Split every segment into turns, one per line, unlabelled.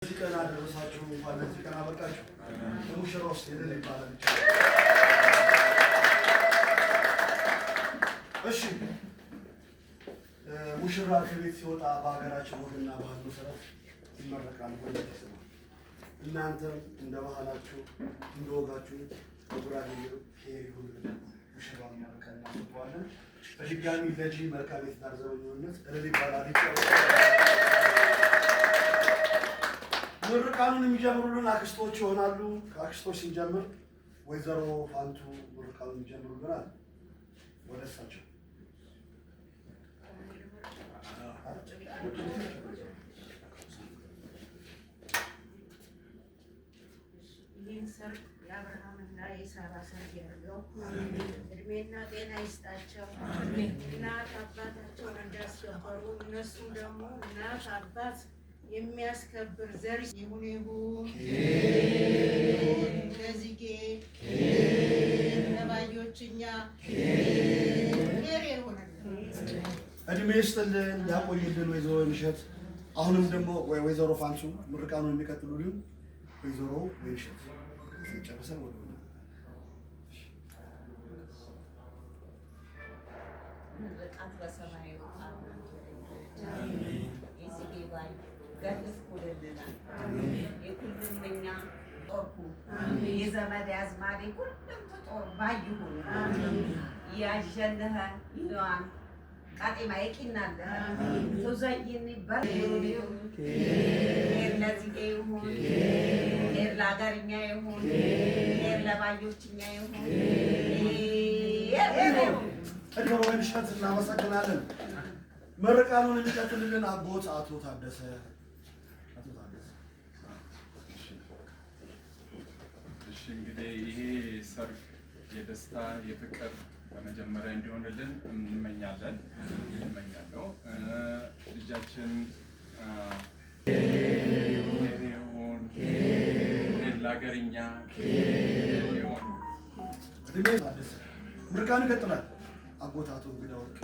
ለዚህ ቀን አደረሳችሁ፣ እንኳን ለዚህ ቀን አበቃችሁ። ለሙሽራው ውስጥ እልል ይባላል። እሺ፣ ሙሽራ ከቤት ሲወጣ በሀገራችን ወግና ባህል መሰረት ይመረቃል፣ ጎረቤት ይስማል። እናንተም እንደ ባህላችሁ እንደ ወጋችሁ በጉራጌ ኬር ይሁን ብለን ሙሽራውን መርቀን እናስወጣዋለን። በድጋሚ ለጂ መልካም የትዳር ዘመን ይሁንለት። እልል ይባላል። ምርቃኑን የሚጀምሩልን አክስቶች ይሆናሉ። ከአክስቶች ስንጀምር ወይዘሮ ፋንቱ ምርቃኑን የሚጀምሩልናል። ወደ እሳቸው።
ይህን ሰርግ የአብርሃምና የሳራ ሰርግ ያድርገው። እድሜና ጤና ይስጣቸው። እናት አባታቸውን እንዳስከበሩ እነሱም ደግሞ እናት አባት የሚያስከብር ዘር ይሁን ይሁን። ለዚጌ ለባዮችኛ ኬር ይሁንልን።
እድሜ ይስጥልን ያቆይልን። ወይዘሮ ወይንሸት፣ አሁንም ደግሞ ወይዘሮ ፋንቱ ምርቃኑን የሚቀጥሉልን ወይዘሮ ወይንሸት ጨርሰን ወደ
ምርቃት በሰማይ የጽጌ ባይ ገልፍ ኩልልናል የኩልም እኛ ጦርኩ የዘመድ አዝማዴ ሁሉም ትጦር ባይ ይሁን ያዠንኸ ይዋን ቃጤማ የቂናለህ ትውዘይን በር ሄር ለጽጌ ይሁን፣ ሄር ለሀገርኛ ይሁን፣ ሄር ለባዮችኛ ይሁን፣ ሄር ይሁን።
ወይዘሮ ወይንሸት እናመሰግናለን። ምርቃኑን የሚቀጥልልን አጎት አቶ ታደሰ፣ አቶ ታደሰ።
እሺ፣ እንግዲህ ይሄ ሰርግ የደስታ የፍቅር በመጀመሪያ እንዲሆንልን እንመኛለን እመኛለሁ። ልጃችን ይሁን፣ ለሀገርኛ ይሁን።
እድሜ ታደሰ። ምርቃኑ ይቀጥላል። አጎት አቶ እንግዳ ወርቅ።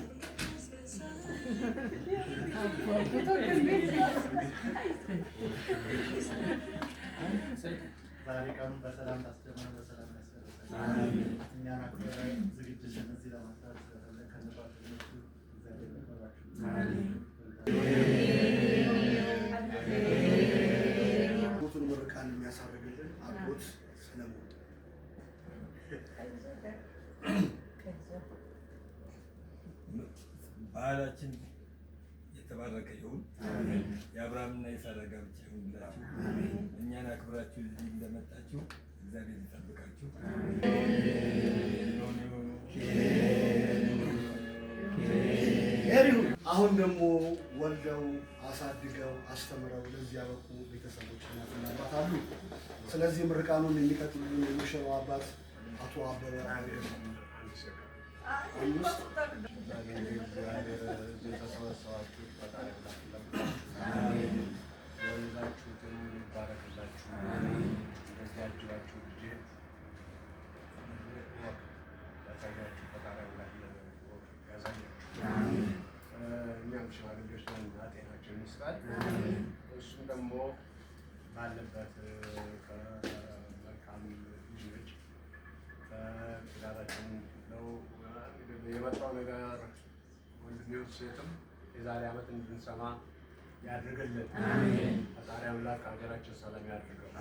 ዛሬ ቀኑን በሰላም ታስጀምረን በሰላም ያስጨርሰን። እኛን አክብረን ዝግጅትን እዚህ ለማስራት ስለፈለግ ከነጓደኞቹ እግዚአብሔር ይባርካችሁ።
አጎቱን ምርቃን የሚያሳርግልን አጎት ሰለሞን።
ባህላችን የተባረከ ይሁን። የአብርሃምና የሳራ ጋብቻ ይሁንላችሁ። እኛን አክብራችሁ እዚህ እንደመጣችሁ እግዚአብሔር ይጠብቃችሁ።
ሄሪሁ አሁን ደግሞ ወልደው አሳድገው አስተምረው ለዚህ ያበቁ ቤተሰቦች እናትና አባት አሉ። ስለዚህ ምርቃኑን የሚቀጥሉልን የሙሽራው አባት አቶ አበበ አምስት።
ዛሬ እንግዲህ እግዚአብሔር እዚህ የተሰበሰባችሁ ፈጣሪ አምላክ ይጠብቃችሁ፣ የወለዳችሁትን ይባረክላችሁ። እንደዚህ አጅባችሁ ልጄ ወግ ያሳያችሁ ፈጣሪ አምላክ ወግ ያሳያችሁ። እኛም ሽማግሌዎች ነን እና ጤናችንን ይስጣል። እሱም ደግሞ ባለበት ከመልካም ልጆች ከትዳራችን ነው የመጣው ነገር ወንድም ይሁን ሴትም የዛሬ ዓመት እንድንሰማ ያድርግልን። ፈጣሪ አምላክ ሀገራችን ሰላም ያድርገው።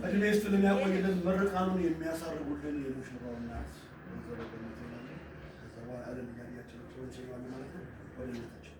እድሜ ይስጥልን ያቆይልን። ምርቃኑን የሚያሳርጉልን የሙሽራው እናት ወይዘሮ ገነት ይሆናሉ። ከዛ በኋላ እልል እያልን እንሸኘዋለን ማለት ነው። ወደ እናታችን።